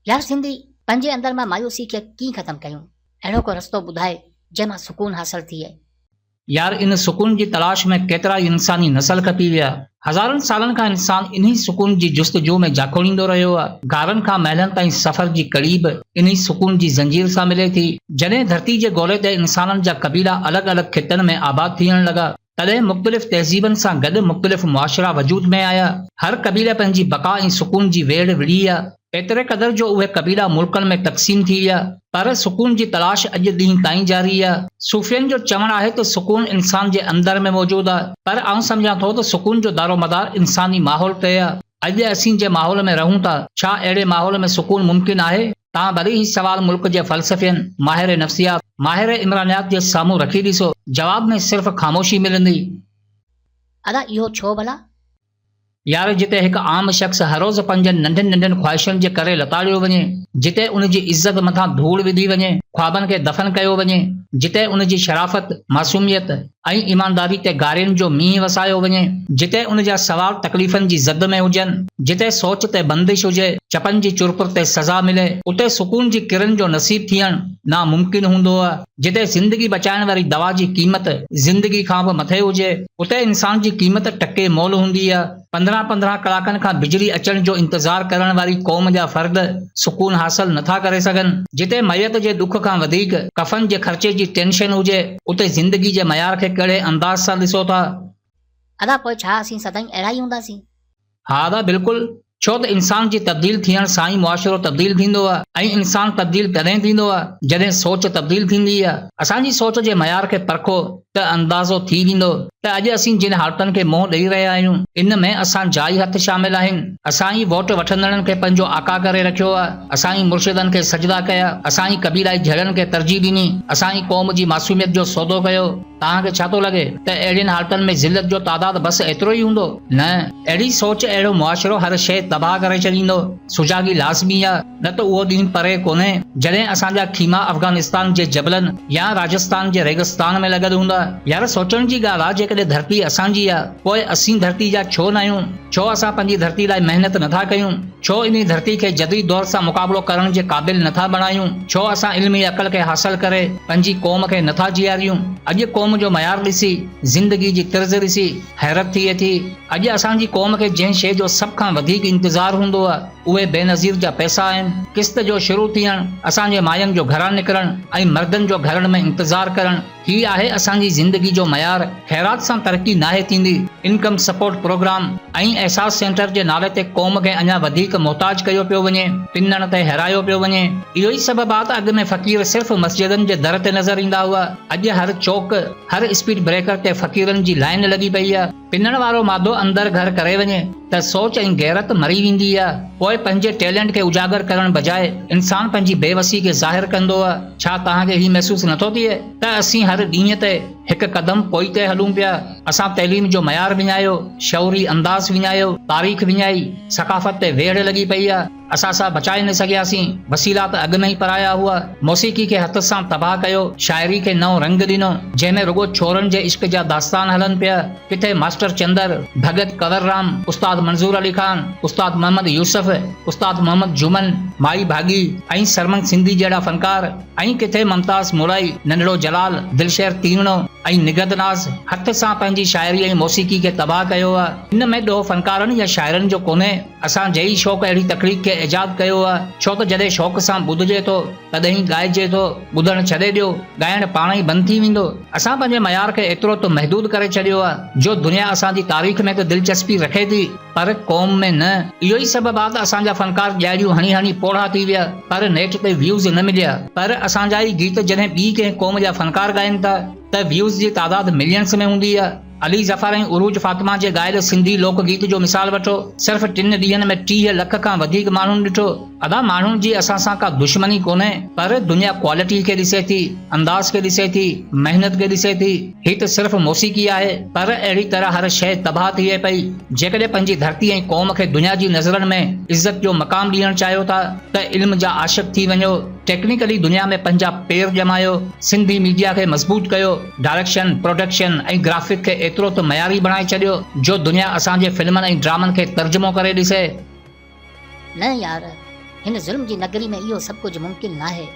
يار سنڌي، پنهنجي اندر مان مايوسي کي ڪيئن ختم ڪيون؟ اهڙو ڪو رستو ٻڌاء جنهن مان سڪون حاصل ٿئي. يار ان سڪون جي تلاش ۾ ڪيترائي انساني نسل کپي ويا. هزارن سالن کان انسان انهي سڪون جي جستجو ۾ جاکوڙيندو رهيو آ. غارن کان محلن تائين سفر جي ڪڙي به انهي سڪون جي زنجير سان ملي ٿي. جڏهن ڌرتي جي گولي تي انسانن جا قبيلا الڳ الڳ خطن ۾ آباد ٿيڻ لڳا، تڏهن مختلف تهذيبن سان گڏ مختلف معاشرا وجود ۾ آيا. هر قبيلي پنهنجي بقا ۽ سڪون جي ويڙهه وڙهي آ. ايتري قدر جو اهي قبيلا ملڪن ۾ تقسيم ٿي ويا، پر سڪون جي تلاش اڄ ڏينهن تائين جاري آ. صوفين جو چوڻ آهي ته سڪون انسان جي اندر ۾ موجود آ، پر آئون سمجهان ٿو ته سڪون جو دارومدار انساني ماحول تي آ. اڄ اسين جنهن ماحول ۾ رهون ٿا، ڇا اهڙي ماحول ۾ سڪون ممڪن آهي؟ توهان ڀلي هي سوال ملڪ جي فلسفين، ماهر نفسيات، ماهر عمرانيات جي سامهون رکي ڏسو، جواب ۾ صرف خاموشي ملندي. ادا اهو ڇو ڀلا؟ يار جتي هڪ عام شخص هرروز پنهنجن ننڍين ننڍين خواهشن جي ڪري لتاڙيو وڃي، جتي ان جي عزت مٿان ڌوڙ وڌي وڃي، خوابن کي دفن ڪيو وڃي، جتي ان جي شرافت، معصوميت ۽ ايمانداري تي گارين جو مينهن وسايو وڃي، جتي ان جا سوال تڪليفن جي زد ۾ هجن، جتي سوچ تي بندش هجي، چپن جي چرپر تي سزا ملي، اتي سڪون جي ڪرن جو نصيب ٿيڻ ناممڪن هوندو. جتي زندگي بچائڻ واري دوا جي قيمت زندگي کان به مٿي هجي، اتي انسان جي قيمت ٽڪي مول هوندي آ. 15 پندرهن ڪلاڪن کان بجلي اچڻ جو انتظار ڪرڻ واري قوم جا فرد سڪون حاصل نه ٿا ڪري سگهن. جتي ميت جي ڏک کان وڌيڪ ڪفن جي خرچي جي ٽينشن هجي، اتي زندگي جي معيار کي ڪهڙي انداز سان ڏسو ٿا؟ ادا پوء ڇا اسين سدائين اهڙا ئي هونداسين؟ ها ادا بلڪل، ڇو ته انسان جي تبديل ٿيڻ سان ئي معاشرو تبديل ٿيندو آ ۽ انسان تبديل تڏهن ٿيندو آ جڏهن سوچ تبديل ٿيندي آ. اسان جي سوچ جي معيار کي پرکو ته اندازو ٿي ويندو ته اڄ اسين جن حالتن کي منهن ڏئي رهيا آهيون ان ۾ اسان جا ئي هٿ شامل آهن. اسان ئي ووٽ وٺندڙن کي پنهنجو آقا ڪري رکيو آ، اسان ئي مرشدن کي سجدا ڪيا، اسان ئي قبيلائي جهيڙن کي ترجيح ڏني، اسان ئي قوم جي معصوميت جو سودو ڪيو. توهان کي ڇا ٿو لڳي ته اهڙين حالتن ۾ ذلت جو تعداد بس ايترو ئي هوندو؟ نه، اهڙي سوچ، اهڙو معاشرو هر شيء تباهه ڪري ڇڏيندو. سجاڳي لازمي آ، نه ته اهو ڏينهن پري ڪونهي، جڏهن اسان جا خيما افغانستان جي جبلن يا راجستان جي ريگستان ۾ لڳل هوندا. يار سوچڻ جي ڳالهه آ، جيڪڏهن ڌرتي اسان جي آ، پوء اسين ڌرتي جا ڇو ناهيون؟ ڇو اسان پنهنجي ڌرتي لاء محنت نٿا ڪيون؟ ڇو انهي ڌرتي کي جديد دور سان مقابلو ڪرڻ جي قابل نٿا بڻايون؟ ڇو اسان علمي عقل کي حاصل ڪري پنهنجي قوم کي نٿا جياريون؟ اڄ قوم جو معيار ڏسي، زندگي جي طرز ڏسي حيرت ٿئي ٿي. اڄ اسان جي قوم کي جنهن شيء جو سڀ کان وڌيڪ انتظار هوندو آ، اهي بينظير جا پئسا آهن. قسط جو شروع ٿيڻ، اسان جي ماين جو گهران نڪرڻ ۽ مردن جو گهرن ۾ انتظار ڪرڻ، هي آهي اسان جي زندگي جو معيار، خيرات سان ترقي ناهي ٿيندي، income support programme ۽ Ehsaas centre جي نالي تي قوم کي اڃا وڌيڪ محتاج ڪيو پيو وڃي، پنڻ تي هيرايو پيو وڃي، اهو ئي سبب آ ته اڳ ۾ فقير صرف مسجدن جي در تي نظر ايندا هئا، اڄ هر چوڪ، هر اسپيڊ بريڪر تي فقيرن جي لائين لڳي پئي آ. پنڻ وارو مادو اندر گهر ڪري وڃي ته سوچ ۽ غيرت مري ويندي آ. پوء پنهنجي ٽيلنٽ کي اجاگر ڪرڻ بجاء انسان پنهنجي بي وسي کي ظاهر ڪندو آ. ڇا توهان کي هي محسوس نٿو ٿئي ته اسين هر ڏينهن تي هڪ قدم پوئتي هلون پيا؟ اسان تعليم جو معيار وڃايو، شعوري انداز وڃايو، تاريخ وڃائي، ثقافت تي ويڙهه لڳي پئي آ. اثاثا بچائي نه سگهياسين، وسيلا ته اڳ ۾ ئي پرايا هئا، موسيقي کي هٿ سان تباهه ڪيو، شاعري کي نئون رنگ ڏنو، جنهن ۾ رڳو ڇورن جي عشق جا داستان هلن پيا، ڪٿي ماسٽر چندر، ڀڳت ڪنور رام، استاد منظور علي خان، استاد محمد يوسف، استاد محمد جمن، مائي ڀاڳي ۽ سرمن سنڌي جهڙا فنڪار ۽ ڪٿي ممتاز مولائي، ننڍڙو جلال، دلشير تيوڻو ۽ نگهت ناز هٿ سان پنهنجي شاعري ۽ موسيقي کي تباهه ڪيو آ، ان ۾ ڏوهه فنڪارن يا شاعرن جو ڪونهي. اسان جي ئي شوق اهڙي تخليق کي ايجاد ڪيو آ، ڇو ته جڏهن شوق سان ٻڌجي ٿو، تڏهن ئي ڳائجي ٿو، ٻڌڻ ڇڏي ڏيو، ڳائڻ پاڻ ئي بند ٿي ويندو. اسان پنهنجي معيار کي ايترو ته محدود ڪري ڇڏيو آ، جو دنيا اسان جي تاريخ ۾ ته دلچسپي رکي ٿي، پر قوم ۾ نه. اهو ئي سبب آ ته اسان جا فنڪار ڄاڙيون هڻي هڻي پوڙها ٿي ويا، پر نيٽ تي ويوز نه مليا. پر اسان جا ئي گيت جڏهن ٻي ڪنهن قوم جا فنڪار ڳائين ٿا ته ويوز جي تعداد ملينز ۾ هوندي آ. علي ظفر ۽ عروج فاطمه جي ڳايل سنڌي لوڪ گيت جو مثال وٺو، صرف ٽن ڏينهن ۾ 30 لک کان وڌيڪ ماڻهن ڏٺو. ادا ماڻهن جي اسان سان ڪا دشمني ڪونهي، پر دنيا ڪوالٽي کي ڏسي ٿي، انداز کي ڏسي ٿي، محنت کي ڏسي ٿي. هي ته صرف موسيقي آهي، پر اهڙي طرح هر شيء تباهه ٿئي پئي. جيڪڏهن پنهنجي ڌرتي ۽ قوم کي دنيا جي نظرن ۾ عزت جو مقام ڏيڻ چاهيو ٿا ته علم جا عاشق ٿي وڃو. ٽيڪنيڪلي دنيا ۾ پنهنجا پير ڄمايو، سنڌي ميڊيا کي مضبوط ڪيو، ڊائريڪشن، پروڊڪشن ۽ گرافڪ کي ايترو ته معياري بڻائي ڇڏيو جو دنيا اسان جي فلمن ۽ ڊرامن کي ترجمو ڪري ڏسي. نه يار، هن ظلم جي نگري ۾ اهو سڀ ڪجهه ممڪن ناهي.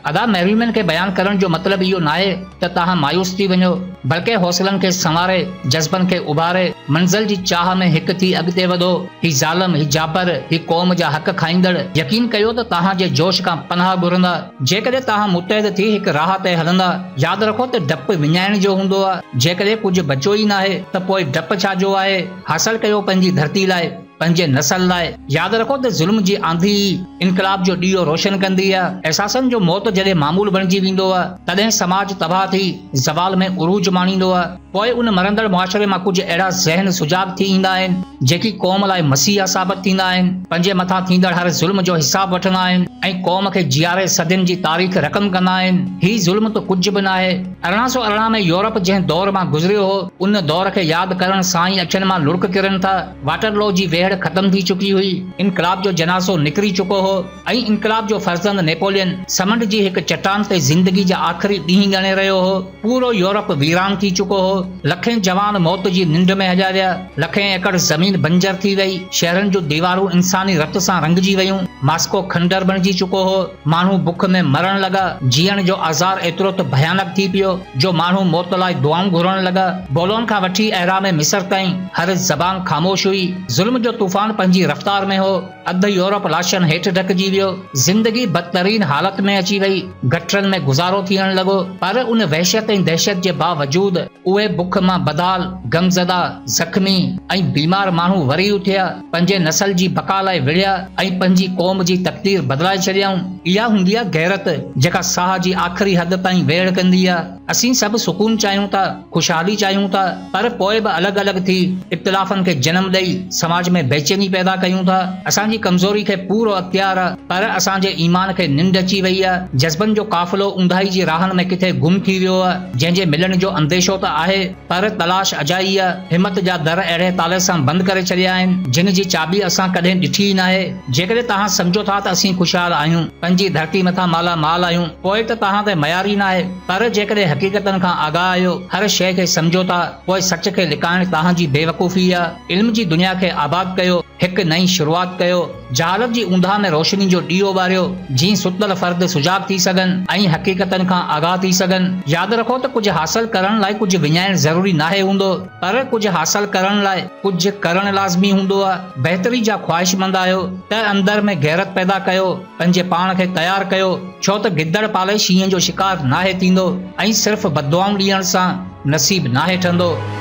ادا محرومين کي بيان ڪرڻ جو مطلب اهو ناهي ته توهان مايوس ٿي وڃو، بلڪه حوصلن کي سنواري، جذبن کي اڀاري، منزل جي چاهه ۾ هڪ ٿي اڳتي وڌو. هي ظالم، هي جابر، هي قوم جا حق کائيندڙ، يقين ڪيو ته توهان جي جوش کان پناهه گهرندا. جيڪڏهن توهان متحد ٿي هڪ راهه تي هلندا. ياد رکو ته ڊپ وڃائڻ جو هوندو آهي. جيڪڏهن ڪجهه بچيو ئي ناهي ته پوء ڊپ ڇا جو آهي؟ حاصل ڪيو پنهنجي ڌرتي لاء. پنهنجي نسل لاء ياد رکو ته ظلم جي آنڌي ئي انقلاب جو ڏيئو روشن ڪندي آ. احساسن جو موت جڏهن معمول بڻجي ويندو آ، تڏهن سماج تباهه ٿي زوال ۾ عروج ماڻيندو آ. پوء ان مرندڙ معاشري مان ڪجهه اهڙا ذهن سجاڳ ٿي ايندا آهن، جيڪي قوم لاء مسيحا ثابت ٿيندا آهن، پنهنجي مٿان ٿيندڙ هر ظلم جو حساب وٺندا آهن ۽ قوم کي جياري صدين جي تاريخ رقم ڪندا آهن. هي ظلم ته ڪجهه به ناهي. 1818 ۾ يورپ جنهن دور مان گذريو هو، ان دور کي ياد ڪرڻ سان ئي اکين مان لڙڪ ڪرن ٿا. واٽرلو جي ويڙهه ختم ٿي چڪي هئي، انقلاب جو جنازو نڪري چڪو هو ۽ انقلاب جو فرزند نيپولين سمنڊ جي هڪ چٽان تي زندگي جا آخري ڏينهن ڳڻي رهيو هو. پورو يورپ ويران ٿي چڪو هو. لکين جوان موت جي ننڊ ۾ هليا ويا. لکين ايڪڙ زمين بنجر ٿي وئي. شهرن جون ديوارون انساني رت سان رنگجي ويون. ماسڪو کنڊر بڻجي چڪو هو. ماڻهو بک ۾ مرڻ لڳا. جيئڻ جو آزار ايترو ته ڀيانڪ ٿي پيو جو ماڻهو موت لاء دعائون گهرڻ لڳا. بولون کان وٺي اهرام مصر تائين هر زبان خاموش هئي. ظلم جو طوفان پنهنجي رفتار ۾ هو. اڌ يورپ لاشن هيٺ ڍڪجي ويو. زندگي بدترين حالت ۾ اچي وئي. گٽرن ۾ گذارو ٿيڻ لڳو. پر ان وحشت ۽ دهشت جي باوجود اهي بک مان بدحال، غمزده، زخمي ۽ بيمار ماڻهو وري اٿيا. پنهنجي نسل جي بقا لاء وڙهيا ۽ پنهنجي قوم جي تقدير بدلائي ڇڏيائون. اها هوندي آ غيرت، جيڪا ساهه جي آخري حد تائين ويڙهه ڪندي آ. اسين سڀ سڪون چاهيون ٿا، خوشحالي چاهيون ٿا، پر پوء به الڳ الڳ ٿي، اختلافن کي جنم ڏئي، سماج ۾ بيچيني پيدا ڪيون ٿا. اسان جي ڪمزوري کي پورو اختيار آ، پر اسان جي ايمان کي ننڊ اچي وئي آ. جذبن جو قافلو اونداهي جي راهن ۾ ڪٿي گم ٿي ويو آ، جنهن جي ملڻ جو انديشو ته آهي، پر تلاش اجائي آ. همت جا در اهڙي تالي سان بند ڪري ڇڏيا آهن، جن جي چاٻي اسان ڪڏهن ڏٺي ئي ناهي. جيڪڏهن توهان سمجهو ٿا ته اسين خوشحال آهيون، پنهنجي ڌرتي مٿان مالا مال آهيون، پوء ته توهان تي ميار ئي ناهي. پر جيڪڏهن حقيقتن کان آگاهه آهيو، هر شيء کي سمجهو ٿا، پوء سچ کي لڪائڻ توهان جي بيوقوفي آ. علم جي دنيا کي آباد ڪيو، هڪ نئين شروعات ڪيو. جهالت جي اونداهه ۾ روشني جو ڏيئو ٻاريو، جيئن ستل فرد سجاڳ ٿي سگهن ۽ حقيقتن کان آگاهه ٿي سگهن. ياد رکو ته ڪجهه حاصل ڪرڻ لاء ڪجهه وڃائڻ ضروري ناهي هوندو، پر ڪجهه حاصل ڪرڻ لاء ڪجهه ڪرڻ لازمي هوندو آ. بهتري جا خواهشمند آهيو ته اندر ۾ غيرت پيدا ڪيو، پنهنجي پاڻ کي تيار ڪيو، ڇو ته گدڙ پالي شينهن جو شڪار ناهي ٿيندو ۽ صرف بددعائون ڏيڻ سان نصيب ناهي ٺهندو.